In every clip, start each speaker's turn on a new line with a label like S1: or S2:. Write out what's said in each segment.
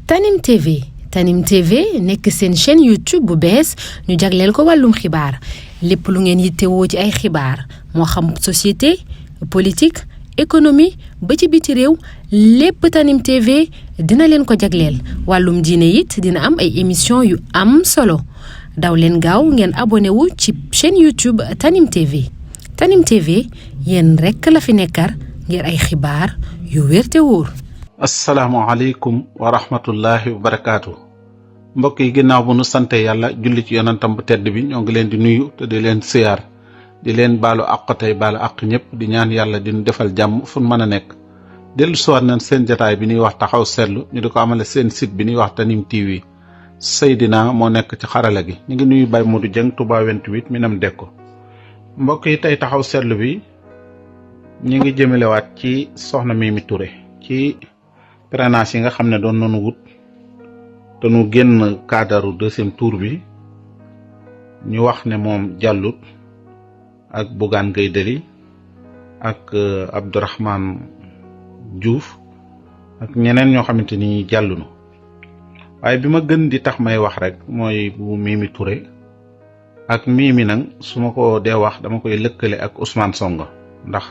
S1: Tanim TV Tanim TV nekk seen chaîne YouTube bu bees ñu jagleel ko wàllum xibaar lépp lu ngeen yittewoo ci ay xibaar moo xam société politique économie ba ci biti réew lépp Tanim TV dina leen ko jagleel wàllum diine it dina am ay émission yu am solo daw leen gaaw ngeen abonné wu ci chaîne YouTube Tanim TV Tanim TV yéen rekk la fi nekkar ngir ay xibaar yu wér te wóor.
S2: asalaamaaleykum wa rahmatullahi wa barakaatu mbokk yi ginnaaw bu nu sante yàlla julli ci yonantam bu tedd bi ñoo ngi leen di nuyu te di leen siyaar di leen baalu àq tey baalu àq ñëpp di ñaan yàlla di nu defal jàmm fu mën a nekk dellu siwaat nañ seen jataay bi ñuy wax taxaw seetlu ñu di ko amale seen site bi ñuy wax Tanim TV Seydina moo nekk ci xarala gi ñu ngi nuyu Baye Modou Dieng Touba 28 Minam Dekko mbokk yi tey taxaw seetlu bi ñu ngi jëmalewaat ci soxna Mimi Touré ci parrainage yi nga xam ne doon nañu wut te nu génn cadre deuxième tour bi ñu wax ne moom jàllut ak Bougane Gueye Dany ak Abdourahmane Diouf ak ñeneen ñoo xamante ni jàllunu waaye bi ma gën di tax may wax rek mooy bu Mimi Touré ak Mimi nag su ma ko dee wax dama koy lëkkale ak Ousmane Sonko ndax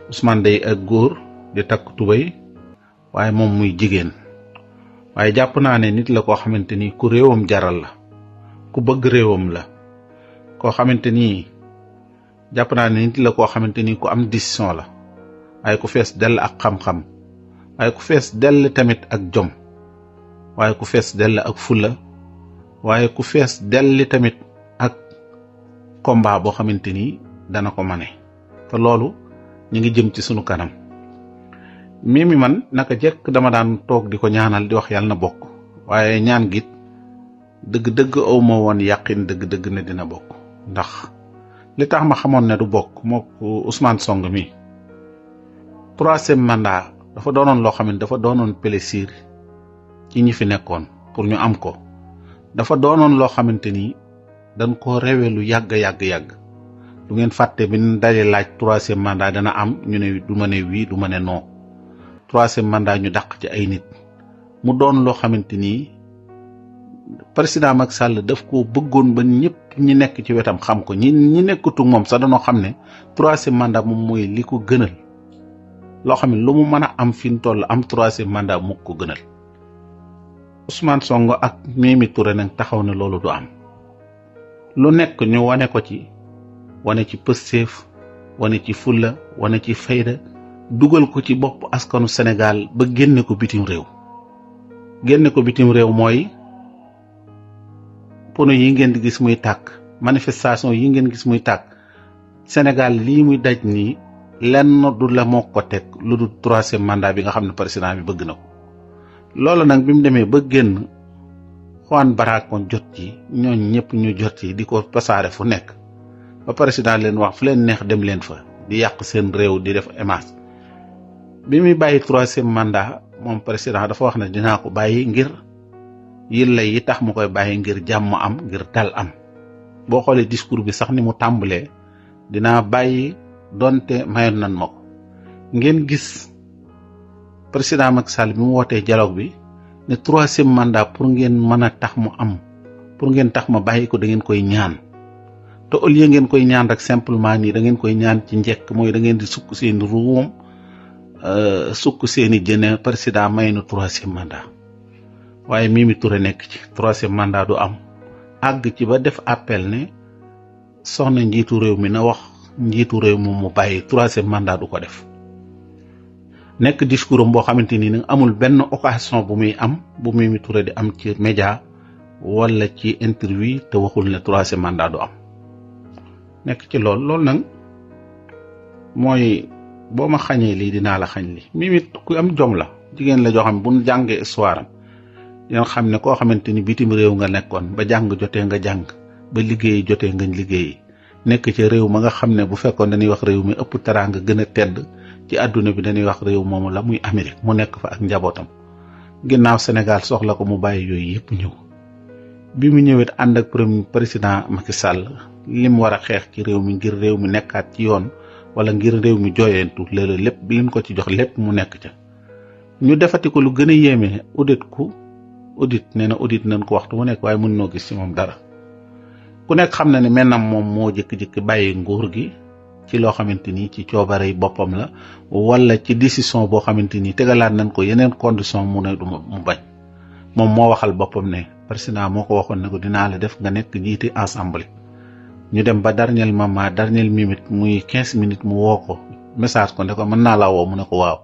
S2: Ousmane day ak góor di takk tubéy waaye moom muy jigéen waaye jàpp naa ne nit la koo xamante ni ku réewam jaral la ku bëgg réewam la koo xamante ni jàpp naa ne nit la koo xamante ni ku am décision la waaye ku fees dell ak xam-xam waaye ku fees dell tamit ak jom waaye ku fees dell ak fulla waaye ku fees dell tamit ak combat boo xamante ni dana ko mane te loolu ñu ngi jëm ci sunu kanam Mimi man naka jekk dama daan toog di ko ñaanal di wax yàlla na bokk waaye ñaan git dëgg-dëgg awma woon yàqin dëgg-dëgg ne dina bokk ndax li tax ma xamoon ne du bokk moo ko Ousmane Sonko mi troisième mandat dafa doonoon loo xam ne dafa doonoon plaisir ci ñi fi nekkoon pour ñu am ko dafa doonoon loo xamante ni dañ ko rewe lu yàgg du ngeen fàtte bi ñu dalee laaj troisième mandat dana am ñu ne du ma ne oui du ma ne non troisième mandat ñu dàq ci ay nit mu doon loo xamante ni président Macky Sall daf ko bëggoon ba ñëpp ñi nekk ci wetam xam ko ñi nekkatu moom sax dañoo xam ne troisième mandat moom mooy li ko gënal loo xam ne lu mu mën a am fi mu toll am troisième mandat mu ko gënal Ousmane Sonko ak Mimi Touré nag taxaw ne loolu du am lu nekk ñu wane ko ci wane ci pësteef wane ci fulla wane ci fayda dugal ko ci bopp askanu Sénégal ba génne ko bitim réew mooy pono yi ngeen di gis muy tàkk manifestation yi ngeen gis muy tàkk Sénégal lii muy daj nii lenn du la moo ko teg lu dul troisième mandat bi nga xam ne président bi bëgg na ko loolu nag bi mu demee ba génn Juan Branco jot ci ñooñ ñëpp ñu jot ci di ko pasaare fu nekk ba président leen wax fu leen neex dem leen fa di yàq seen réew di def émence bi muy bàyyi troisième mandat moom président dafa wax ne dinaa ko bàyyi ngir yilla yi tax mu koy bàyyi ngir jàmm am ngir dal am boo xoolee discours bi sax ni mu tàmbalee dinaa bàyyi donte mayoon nan ma ko ngeen gis président Macky Sall bi mu wootee dialogue bi ne troisième mandat pour ngeen mën a tax mu am pour ngeen tax ma bàyyi ko da ngeen koy ñaan te au lieu ngeen koy ñaan rek simplement nii da ngeen koy ñaan ci njëkk mooy da ngeen di sukk seen ruum sukk seeni jëne président may na troisième mandat waaye Mimi Touré nekk ci troisième mandat du am àgg ci ba def appel ne soxna njiitu réew mi na wax njiitu réew mi mu bàyyi troisième mandat du ko def nekk discours am boo xamante ni nag amul benn occasion bu muy am bu Mimi Touré di am ci média wala ci interview te waxul ne troisième mandat du am nekk ci loolu nag mooy boo ma xañee lii dinaa la xañ li Mimi ku am jom la jigéen la joo xam ne bu ñu jàngee histoire am dina xam ne koo xamante ni bitim réew nga nekkoon ba jàng jotee nga jàng ba liggéey jotee nga liggéey nekk ci réew ma nga xam ne bu fekkoon dañuy wax réew mi ëpp teraanga gën a tedd ci àdduna bi dañuy wax réew moomu la muy Amérique mu nekk fa ak njabootam ginnaaw Sénégal soxla ko mu bàyyi yooyu yëpp ñëw bi mu ñëwee ànd ak premier président Macky Sall lim war a xeex ci réew mi ngir réew mi nekkaat ci yoon wala ngir réew mi jooyeentu léeg-léeg lépp liñ ko ci jox lépp mu nekk ca ñu defati ko lu gën a yéeme udet ku audit nee na audit nañ ko waxtu mu nekk waaye mën noo gis ci moom dara ku nekk xam na ne maintenant moom moo jëkki-jëkki bàyyi nguur gi ci loo xamante ni ci coobare yi boppam la wala ci décision boo xamante ni tegalaat nañ ko yeneen condition mu ne du mu bañ moom moo waxal boppam ne président moo ko waxoon ne ko dinaa la def nga nekk jiite assemblée ñu dem ba dernier moment dernière minute muy 15 minutes mu woo ko message ko ne ko mën naa la woo mu ne ko waaw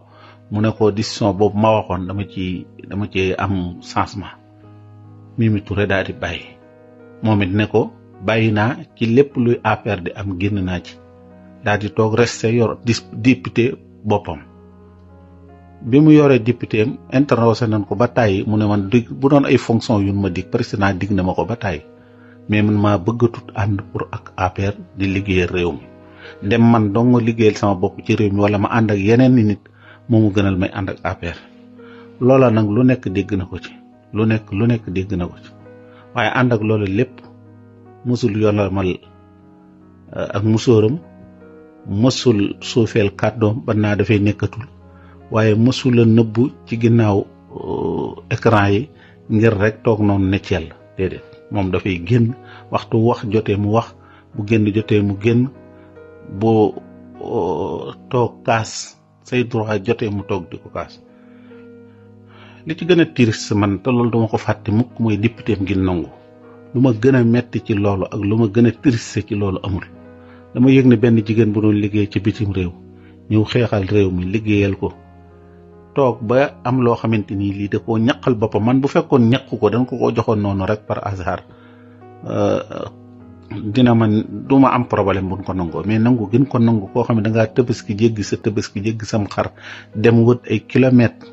S2: mu ne ko décision boobu ma waxoon dama ci am changement Mimi Touré daal di bàyyi moom it ne ko bàyyi naa ci lépp luy APR di am génn naa ci daal di toog resté yor député boppam bi mu yoree député am interrogé nañ ko ba tàyyi mu ne man dig bu doon ay fonction yu ma dig président dig na ma ko ba tàyyi mais man maa bëggatut ànd pour ak APR di liggéeyal réew mi dem man dong nga liggéeyal sama bopp ci réew mi wala ma ànd ak yeneen nit moo mu gënal may ànd ak APR loola nag lu nekk dégg na ko ci lu nekk dégg na ko ci waaye ànd ak loola lépp mësul yolamal ak musóoram mësul suufeel kàddoom ba naa dafay nekkatul waaye mësula nëbbu ci ginnaaw écran yi ngir rek toog noonu necceel déedéet moom dafay génn waxtu wax jotee mu wax bu génn jotee mu génn bu toog kaas say droit jotee mu toog di ko kaas li ci gën a triste man te loolu duma ko fàtte mukk mooy député am gi nangu lu ma gën a metti ci loolu ak lu ma gën a triste ci loolu amul dama yëg ne benn jigéen bu doon liggéey ci bitim réew ñëw xeexal réew mi liggéeyal ko toog ba am loo xamante ni lii da koo ñaqal boppam man bu fekkoon ñaq ko dañ ko joxoon noonu rek par hasard dina man duma am problème buñ ko nangoo mais nangu gën ko nangu koo xam ne dangaa tëbaski jéggi sa tëbaski jéggi sam xar dem wët ay kilomètres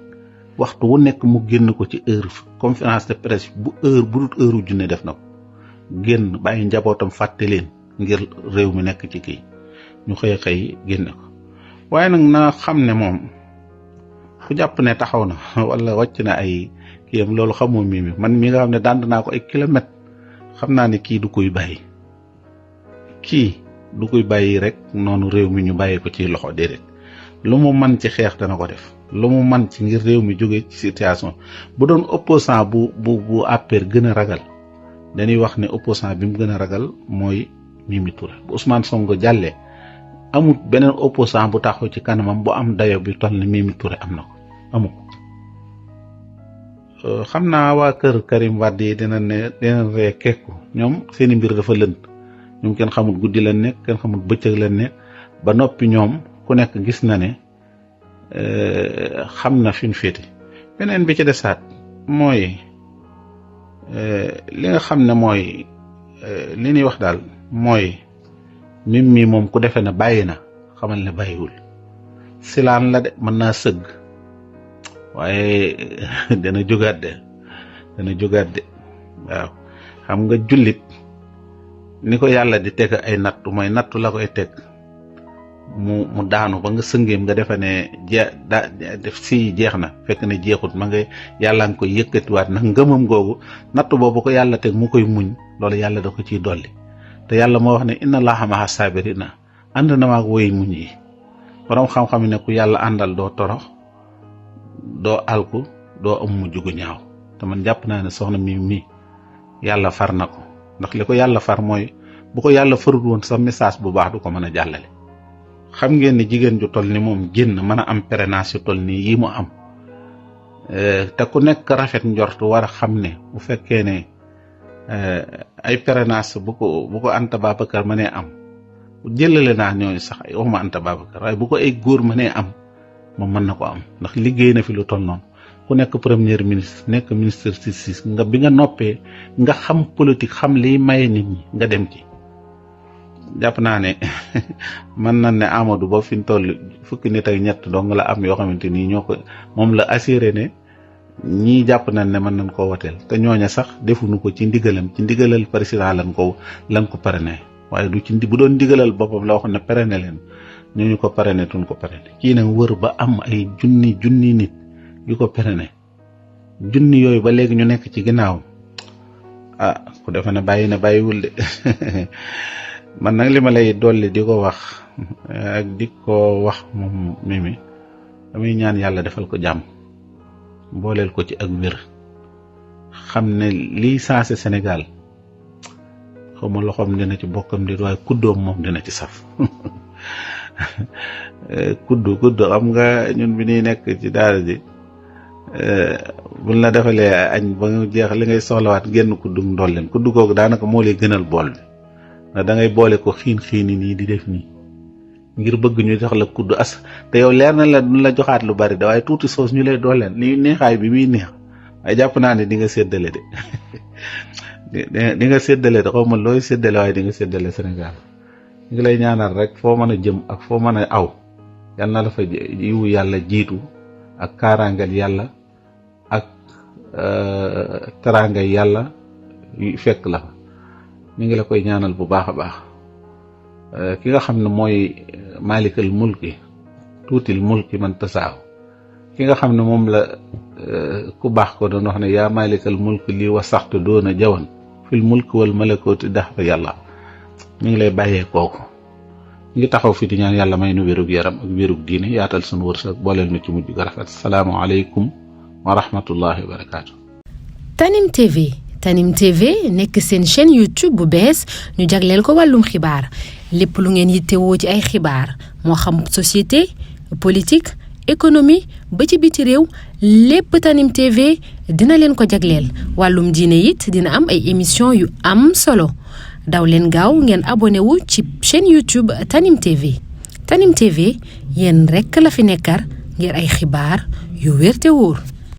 S2: waxtu wu nekk mu génn ko ci heure conférence de presse bu dut heure junne def na ko génn bàyyi njabootam fàtte leen ngir réew mi nekk ci kii ñu xëy génne ko waaye nag na xam ne moom ku jàpp ne taxaw na wala wàcc na ay kiyam loolu xamoo Mimi man mi nga xam ne dànd naa ko ay kilomètres xam naa ne kii du koy bàyyi rek noonu réew mi ñu bàyyi ko ci loxo déedéet lu mu man ci xeex dana ko def lu mu man ci ngir réew mi jóge ci situation bu doon opposant bu APR gën a ragal dañuy wax ne opposant bi mu gën a ragal mooy Mimi Touré bu Ousmane Sonko jàllee amul beneen opposant bu taxaw ci kanamam bu am dayo bi toll ne Mimi Touré am na ko amu ko xam naa waa kër Karim Wade yi dina ree kekku ñoom seeni mbir dafa lënt ñoom kenn xamul guddi la nekk kenn xamul bëccëg la nekk ba noppi ñoom ku nekk gis na ne xam na fi mu féete beneen bi ci desaat mooy li nga xam ne mooy li ñuy wax daal mooy Mimi moom ku defee ne bàyyi na xamal ne bàyyiwul silaan la de mën naa sëgg waaye dana jógaat de waaw xam nga jullit ni ko yàlla di teg ay nattu mooy nattu la koy teg mu daanu ba nga sëngeem nga defe ne def si jeex na fekk ne jeexut ma nga yàlla nga koy yëkkatiwaat nag ngëmam googu nattu boobu ko yàlla teg mu koy muñ loolu yàlla da ko ciy dolli te yàlla moo wax ne inna allaha maha sabirina ànd na maag woy muñ yi borom xam-xam ne ku yàlla àndal doo torox doo alku doo am mujj gu ñaaw te man jàpp naa ne soxna mi yàlla far na ko ndax li ko yàlla far mooy bu ko yàlla farut woon sa message bu baax du ko mën a jàllale xam ngeen ne jigéen ju toll ni moom génn mën a am parrainage yu toll nii yi mu am te ku nekk rafet njort war a xam ne bu fekkee ne ay parrainage bu ko Anta Babacar mënee am jëlale naa ñooñu sax ay waxuma Anta Babacar waaye bu ko ay góor mënee am moom mën na ko am ndax liggéey na fi lu toll noonu ku nekk premier ministre nekk ministre justice nga bi nga noppee nga xam politique xam liy maye nit ñi nga dem ci jàpp naa ne mën na ne Amadou ba fi mu toll fukki nit ak ñett dong la am yoo xamante ni ñoo ko moom la assuré ne ñii jàpp nañ ne mën nañ koo woteel te ñooña sax defuñu ko ci ndigalal président lan ko parrainé waaye du ci bu doon ndigalal boppam la waxoon ne parrainé leen ñooñu ko parrainé tuñ ko parrainé kii nag wër ba am ay junni nit yu ko parrainé junni yooyu ba léegi ñu nekk ci ginnaaw ku defe ne bàyyi na bàyyiwul de man nag li ma lay dolli di ko wax ak di ko wax moom Mimi damay ñaan yàlla defal ko jàmm booleel ko ci ak wér xam ne lii saase Sénégal xawma loxoom dina ci bokkam di waaye kuddoom moom dina ci saf kuddu xam nga ñun bi ñuy nekk ci daara ji buñ la defalee añ ba nga jeex li ngay soxlawaat génn kuddu ndolleen kuddu googu daanaka moo lay gënal bool bi ndax da ngay boole ko xiini nii di def nii ngir bëgg ñu jox la kuddu as te yow leer na la duñ la joxaat lu bari da waaye tuuti soos ñu lay dooleen ni neexaay bi muy neex waaye jàpp naa ne di nga séddale de di nga séddale de xaw ma looy séddale waaye di nga séddale Sénégal ñu ngi lay ñaanal rek foo mën a jëm ak foo mën a aw yal na la fa yiwu yàlla jiitu ak kaaraangal yàlla ak teraangay yàlla fekk la fa ñu ngi la koy ñaanal bu baax a baax ki nga xam ne mooy maalikal mulki tuutil mulki man tasaaw ki nga xam ne moom la ku baax ko doon wax ne yaa maalikal mulki lii wa saxtu doona jawan fil mulki wal malakooti daxfa yàlla ñu ngi lay bàyyee kooku ñu ngi taxaw fi di ñaan yàlla may nu wérug yaram ak wérug diine yaatal sunu wërsëg booleel nu ci mujj gu rafet salaamu aleykum wa rahmatullahi wa barakaatu.
S1: Tanim TV nekk seen chaîne YouTube bu bees ñu jagleel ko wàllum xibaar lépp lu ngeen yittewoo ci ay xibaar moo xam société politique économie ba ci biti réew lépp Tanim TV dina leen ko jagleel wàllum diine it dina am ay émission yu am solo daw leen gaaw ngeen abonné wu ci chaîne YouTube Tanim TV Tanim TV yéen rekk la fi nekkar ngir ay xibaar yu wér te wóor